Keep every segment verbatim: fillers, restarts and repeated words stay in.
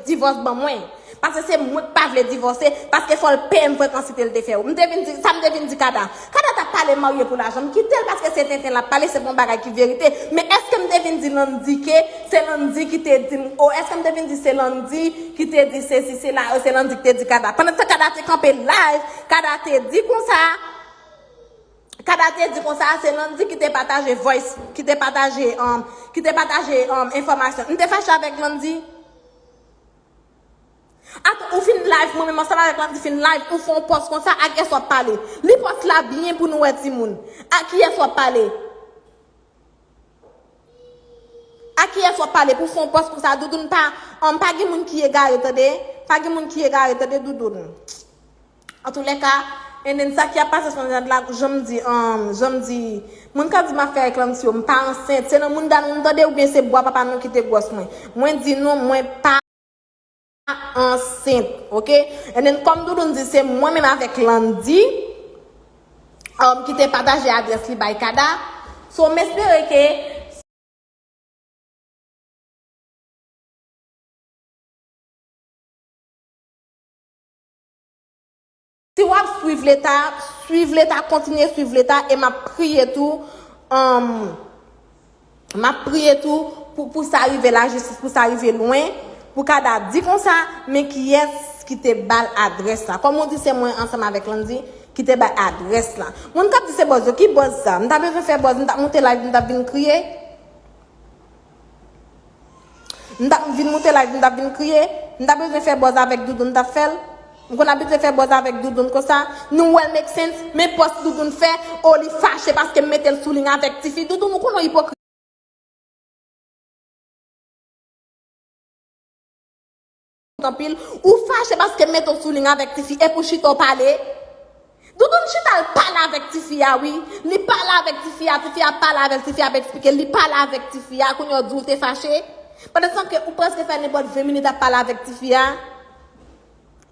divòs ban mwen. Paske se mwen k pa vle divòse, paske fò l peye m frekansite l te fè yo. M te vin di, sa m te vin di Kada. Kada t ap pale marye pou lajan. M kite l paske se tenten l ap pale, se pa yon bagay ki verite. Men èske m te vin di Landy ke se Landy ki te di m, o èske m te vin di se Landy ki te di sesi, sela, se Landy ki te di Kada? Pandan se tan Kada te kanpe live, Kada te di konsa, Kada te di konsa, se Landy ki te pataje voice, ki te pataje, um, ki te pataje, um, enfòmasyon. M te fache avèk Landy. Ato, ou fin live, mwen menm ansanm avèk Landy fin live, ou fè yon pòs konsa, a kiyès w ap pale? Li pòs la byen pou nou wè timoun. A kiyès w ap pale? A kiyès w ap pale pou fè yon pòs konsa? Doudoun pa, um, pa gen moun ki egare, tande. Pa gen moun ki egare, tande, Doudoun. Antoulèka, and then sa ki ap pase sou entènèt la, jan m di, um, jan m di, moun k ap di m ap fè reklam sou yo, m pa ansent, se nan moun dam nou tande oubyen se bwa papa nou ki te gwòs mwen? Mwen di nou, mwen pa ansent, oke? And then, kòm Doudoun di, se mwen menm avèk Landy, um, ki te pataje adrès li bay Kada. So, m espere ke Si w ap swiv Leta, swiv Leta, kontinye swiv Leta, e m ap priye tou, um, m ap priye tou pou, pou sa rive lajistis, pou sa rive lwen, pou Kada di konsa, men kiyès ki te ba l adrès la. Kòm ou di, se mwen ansanm avèk Landy ki te bay adrès la. Moun k ap di se bòz yo, ki bòz sa? M ta bezwen fè bòz, m t ap monte live, m t ap vin kriye. M t ap vin moute live, m t ap vin kriye. M t ap bezwen fè bòz avèk Doudoun, m t ap fè l. M konn abitye fè bòz avèk Doudoun konsa. Nou wè l make sense, men pòs Doudoun fè, o li fache paske m mete l sou liy avèk tifi. Doudoun, ou konnen w ipokrit anpil. Ou fache paske m mete w sou liy avèk tifi, epi w chita w pale. Doudoun chita l pale avèk tifi a, wi. Li pale avèk tifi a, tifi a pale avè l, tifi a ap eksplike l, li pale avèk tifi a, kounye a w di w te fache. Pandan se tan ke ou prèske fè nenpòt ven minit ap pale avèk tifi a,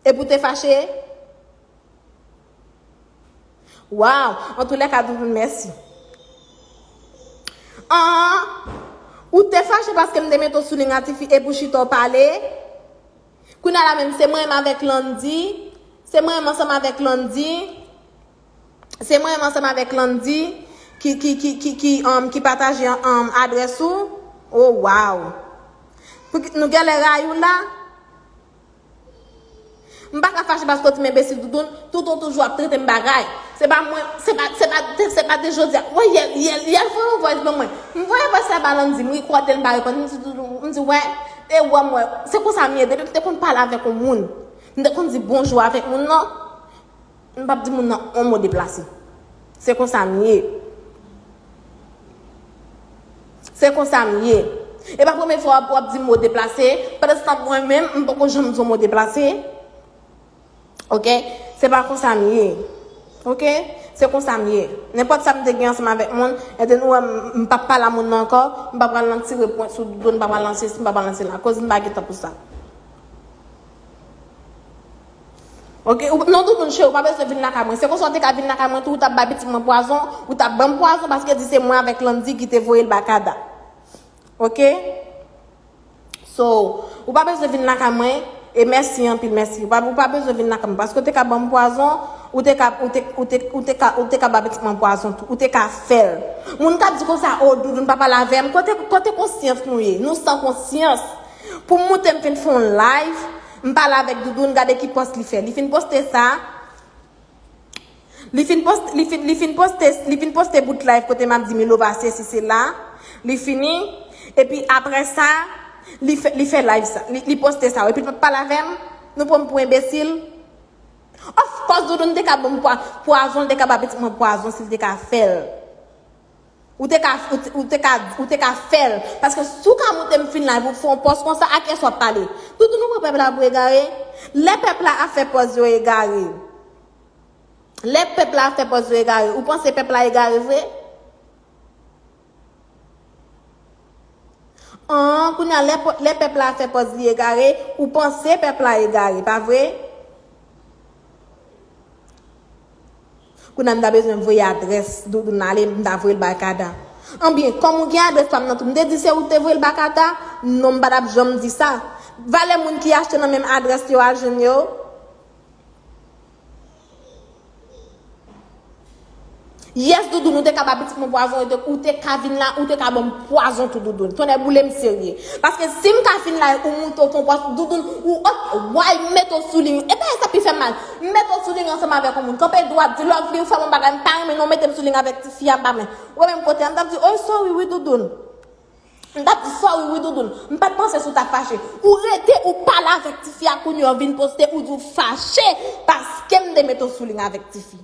epi w te fache. Waw, antoulèka, Doudoun, mèsi. An, ou te fache paske m te mete w sou liy a tifi epi w chita w pale. Kounye a la menm, se mwen menm avèk Landy. Se mwen menm ansanm avèk Landy. Se mwen menm ansanm avèk Landy ki, ki, ki, ki, ki, um, ki pataje, um, adrès ou. Oh, wow. Pou ki, nou genlè rayi w la. M pa ka fache paske w di m enbesil, Doudoun. Toutan w toujou ap trete m bagay. Se pa mwen, se pa, se pa, se pa de jodi a. Wè, yè, yè, yè l voye yon voice ban mwen. M voye voice la ba Landy, m rekòde l, m pa reponn. M di, Doudoun, m di, wè, e wè m wè. Se konsa m ye. Depi m te konn pale avèk yon moun, m te konn di bonjou avèk moun nan, m p ap di moun nan yon mo deplase. Se konsa m ye. Se konsa m ye. E pa premye fwa w ap, w ap di mo deplase. Pandan se tan mwen menm, m poko janm di yon mo deplase. Oke? Se pa konsa m ye. Oke? Se konsa m ye. Nenpòt sa m te gen ansanm avèk moun, e de nou wè m, m p ap pale a moun nan ankò, m pa pral nan tire pwen sou Doudoun, m pa pral nan sesi, m pa pral nan sela. Koz m pa gen tan pou sa. Oke, ou, non, Doudoun cheri, ou pa bezwen vin lakay mwen. Se konsa w te ka vin lakay mwen tou, ou t ap bay pitit mwen pwazon, ou t ap ban m pwazon paske di se mwen avèk Landy ki te voye l ba Kada. Oke? So, ou pa bezwen vin lakay mwen, e mèsi anpil, mèsi. Ou pa, ou pa bezwen vin lakay mwen paske w te ka ban m pwazon, ou te ka, ou te, ou te, ou te ka, ou te ka bay pitit mwen pwazon tou, ou te ka fè l. Moun k ap di konsa, o, Doudoun pa pale avè m, kote, kote konsyans nou ye? Nou san konsyans. Pou m moute m fin fè yon live, m pale avèk Doudoun, gade ki pòs li fè. Li fin poste sa. Li fin poste, li fin, li fin poste, li fin poste bout live kote m ap di Milova sesi sela. Li fini. Epi apre sa, li fè, li fè live sa. Li, li poste sa. Epi l p ap pale avè m. Nou pran m pou enbesil. Of course, Doudoun te ka ban m pwa-, pwazon, li te ka ba pitit mwen pwazon si l te ka fè l. Ou te ka, ou te, ou te ka, ou te ka fè l. Paske si w ka moute m fin live, ou fè yon pòs konsa, a kiyès w ap pale? Doudoun, ou pran pèp la pou egare? Lè pèp la ap fè pòz yo egare. Lè pèp la ap fè pòz yo egare, ou panse pèp la egare vre? An, kounye a, lè pò-, lè pèp la ap fè pòz li egare, ou panse pèp la egare, pa vre? Kounye a m ta bezwen voye adrès Doudoun ale, m ta voye l bay Kada. Anbyen, kòm ou gen adrès pa m nan tou, m te di se ou k te voye l bay Kada? Non, m pa t ap janm di sa. Valè moun ki achte nan menm adrès yo a jwenn yo. Yes, Doudoun, ou te ka ba pitit mwen pwazon, ou te, ou te ka vin la, ou te ka ban m pwazon tou, Doudoun. Tonnè boule m serye. Paske si m ka vin la, ou moute w fon pwazon, Doudoun, ou ot, way, m mete w sou liy. E pa sa pi fè m mal. M mete w sou liy ansanm avèk yon moun. Kanpe dwat, di love li, ou fè m yon bagay, m pa renmen non, mete m sou liy avèk ti fi a, m pa renmen. Ou wè menm kote a, m t ap di, oh, sorry, wi, Doudoun. M t ap di, sorry, wi, Doudoun. M pa t panse si w t ap fache. Ou rete, ou pale avèk ti fi a, kounye a w vin poste, ou di w fache, paske m te mete w sou liy avèk ti fi.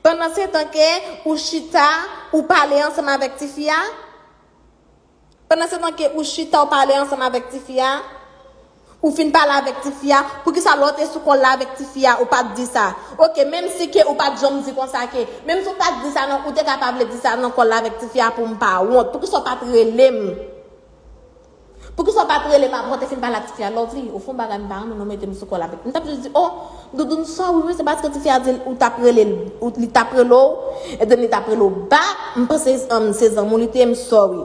Pandansetan ke ou chita, ou pale ansanm avèk tifi a. Pandansetan ke ou chita, ou pale ansanm avèk tifi a. Ou fin pale avèk tifi a. Poukisa lè w te sou kòl la avèk tifi a, ou pa t di sa? Oke, menm si ke ou pa t janm di konsa ke, menm si w pa t di sa non, ou te ka pa vle di sa nan kòl la avèk tifi a pou m pa wont. Poukisa w pa t rele m? Poukisa w pa t rele m apre w te fin pale ak tifi a? Lè w di, ou fè yon bagay m pa renmen, non, mete m sou kòl avèk. M t ap jis di, oh, Doudoun, sorry, wi, se paske tifi a di ou t ap rele l, ou, li t ap rele w, e then li t ap rele w back. M panse, um, se zanmi w li te ye, m sorry.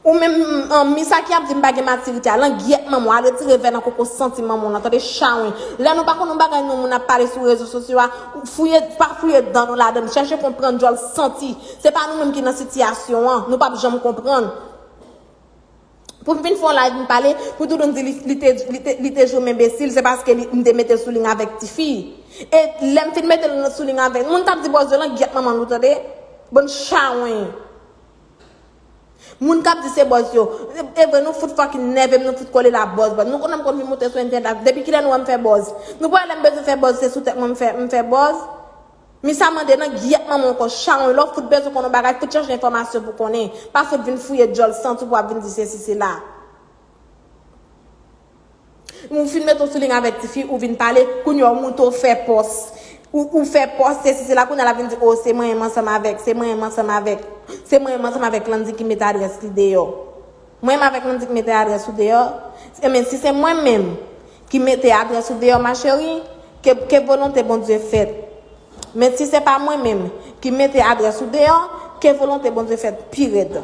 Ou menm, um, Misa ki ap di m pa gen matirite a, langyèt manman w, al retire vè nan koko santi manman w nan, tande chawony. Lè nou pa konn yon bagay, nou moun ap pale sou rezo sosyo a, fouye, pa fouye dan nou ladan l, chèche konprann djòl santi. Se pa nou menm ki nan sitiyasyon an, nou p ap janm konprann. Pou m vin fè yon live, m pale, pou Doudoun di li, li te, li te, li te jwe m enbesil, se paske li, m te mete l sou liy avèk tifi. E lè m fin mete l sou liy avèk, moun t ap di bòz yo, langyèt manman nou, tande? Bann chawony. Moun k ap di se bòz yo. E vre, nou fout fucking nève m, nou fout kole la bòz, bòz. Nou konnen m konn vin moute sou entènèt la. Depi kilè nou wè m fè bòz? Nou kwè lè m bezwen fè bòz, se sou tèt mwen m fè, m fè bòz? Misa mande nan gyèt manman w ankò, chawony, lè w fout bezwen konn yon bagay, fout chèche enfòmasyon pou konnen. Pa fout vin fouye djòl santi w pou w ap vin di sesi sela. Ou fin mete w sou liy avèk tifi, ou vin pale, kounye a w moute w fè pòs. Ou, ou fè pòs, sesi sela, kounye a l ap vin di, oh, se mwen menm ansanm avèk, se mwen menm ansanm avèk, se mwen menm ansanm avèk Landy ki mete adrès li deyò. Mwen menm avèk Landy ki mete adrès ou deyò. Ebyen, si se mwen menm ki mete adrès ou deyò, ma chérie, ke, ke volonte Bondye fèt. Men si se pa mwen menm ki mete adrès ou deyò, ke volonte Bondye fèt pi rèd.